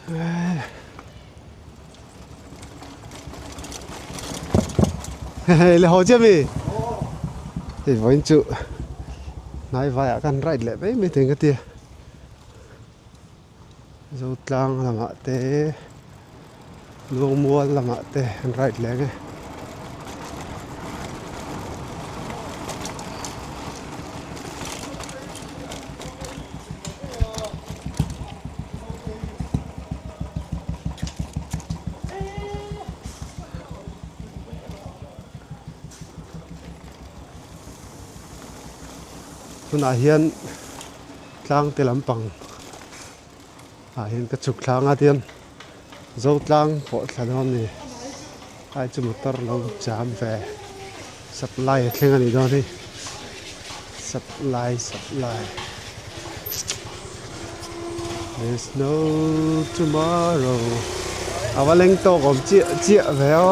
Hei le haw chiah mi hei vawiin chu hnai vaiah khan ride leh mai mai thei ka tia Zotlang lamah te Luangmual lamah te an ride leh ang e. Tunah hian tlang te lampang ah hian ka chhuk thlang a tian Zotlang pawh thla dawn a ni ai chu motor lo cham ve supply a thleng a nih dawn hi supply supply there's no tomorrow a va leng tawk awm chiah chiah ve aw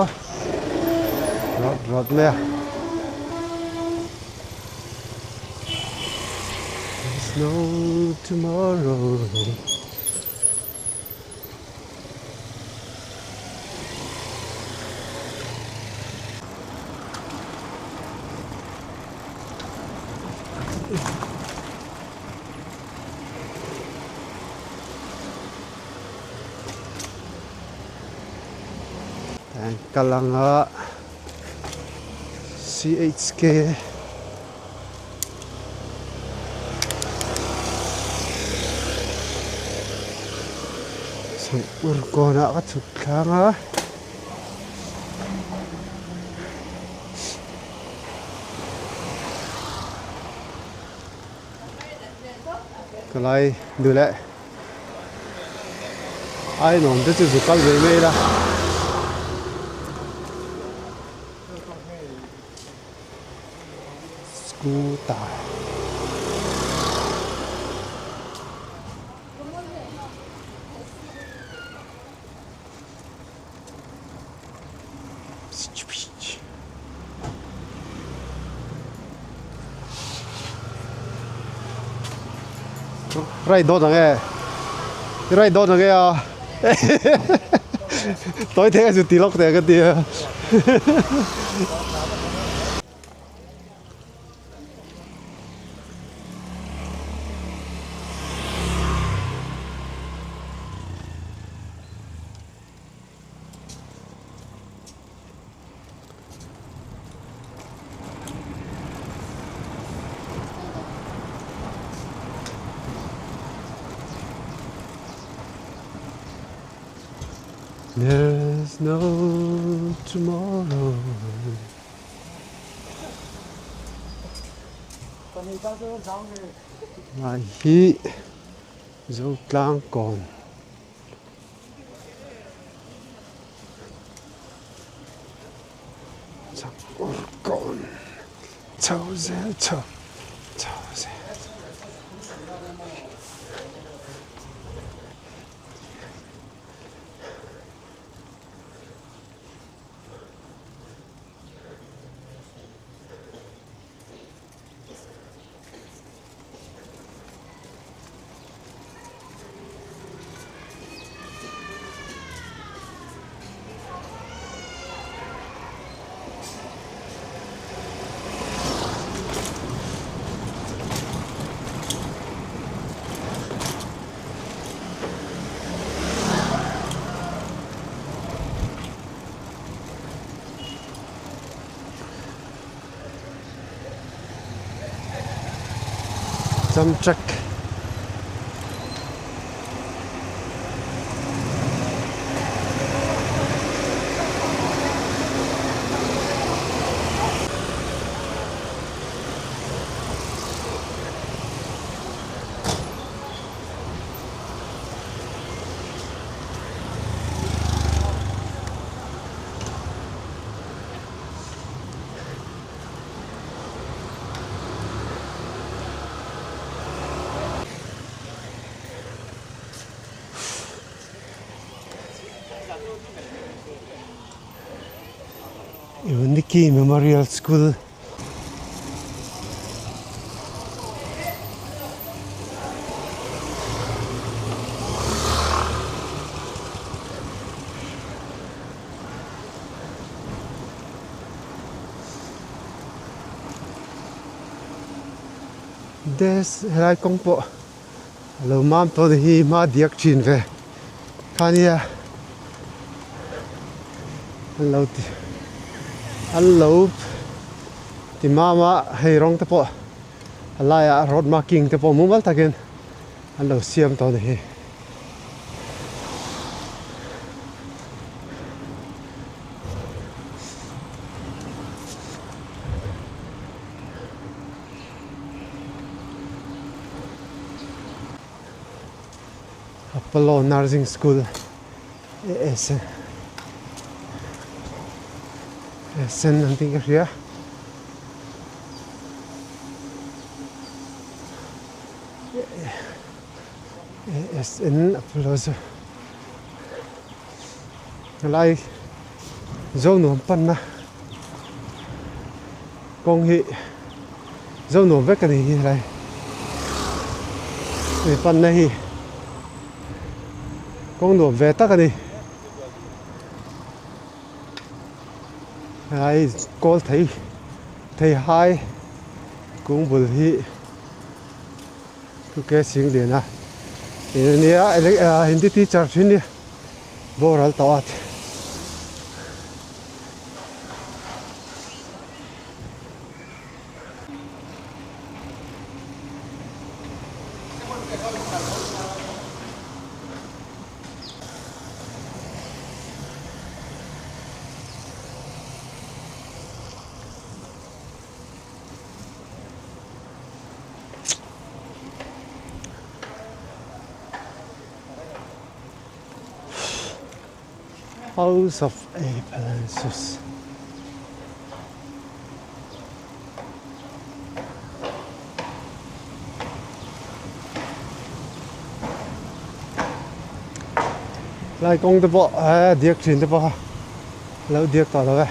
rawt rawt mai a. There's no tomorrow. Kal anga CHK Chhangpur kawnah ka chhuk thlang a. Ka lai duh leh Ainawn te chu zu kal ve mai ila. Scooter. Ride dawn ang e ride dawn ang e a tawi thei a chu ti lawk teh ka ti a. There's no tomorrow. Lai hi Zotlang kawn. Chhangpur kawn chho zel chho chho zel. Jump track. Unity Memorial School. Des helai kawng pawh a lo mam tawh ni hi hma diak thin ve kha nia an lo ti an lo ti mam a hei rawng te pawh a laiah road marking te pawh mumal takin an lo siam tawh ni hi. Apollo Nursing School AS ASN an tih ka hria. ASN Apollo chu helai Zonuam panna kawng hi Zonuam vek a ni hi helai lui panna hi kawng nuam ve tak a ni helai kawl thei thei hai kung bul hi. Ke sing lian a nia Hindi teacher thin hi boral tawh a. House of Appearances. Lai kawng te pawh eh diak thin te pawh a lo diak tawh lo e.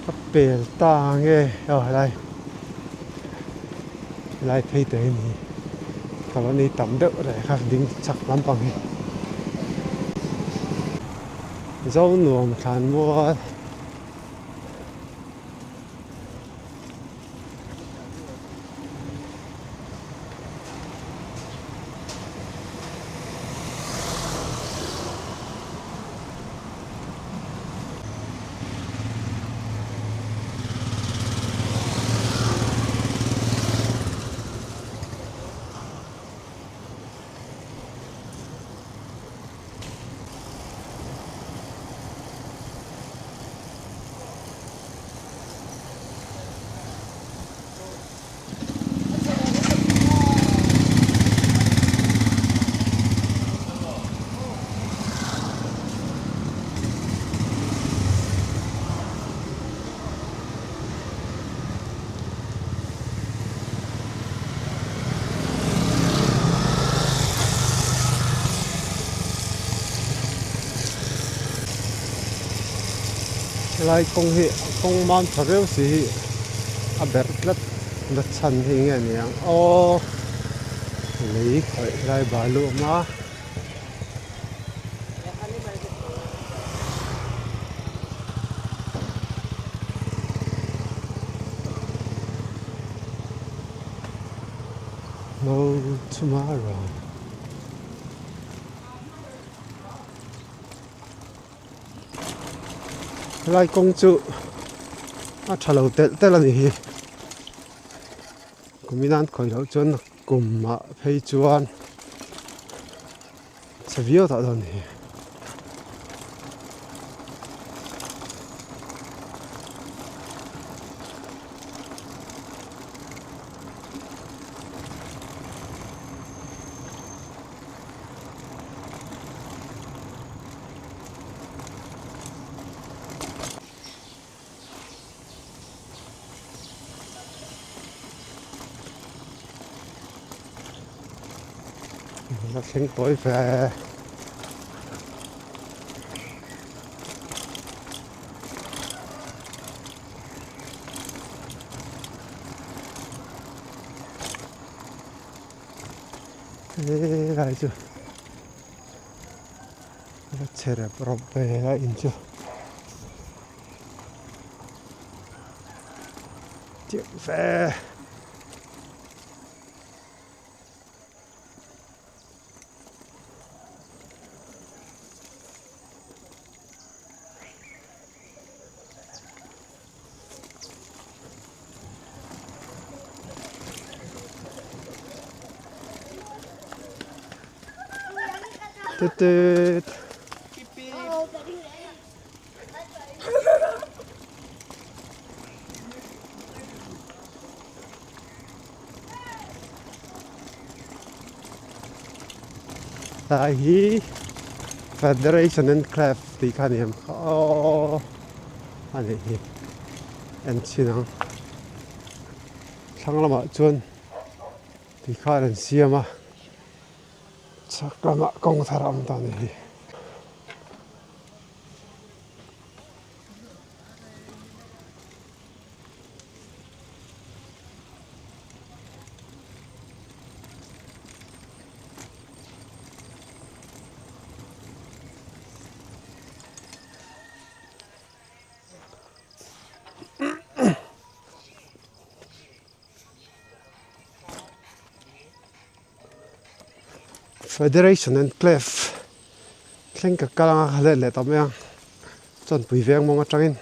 Ka pel ta nge aw helai helai phei te hi ni colony tam deuh reh kha ding chak lampang hi Zonuam thlanmual. Helai kawng hi kawng mam tha viau si hi a berh tlat na chhan hi enge ni ang aw lei khawih lai balu a awm a. No tomorrow. Helai kawng chu a tha lo telh telh a ni hi kumin an khawih loh chuan kumah phei chuan chhe viau tawh dawn a ni hi. La thleng tawi ve. Helai chu a chhe rep rawp ve a in chu. Chiang ve. Tut tut. Lai hi Federation Enclave tih kha a ni em kha aw a nih hi en chhin ang thlang lamah chuan ti khan an siam a chhak lamah kawng thar a awm ta a ni hi. Federation Enclave thleng ka kal anga ka let leh tawh mai ang chuan pui veng mawng atangin.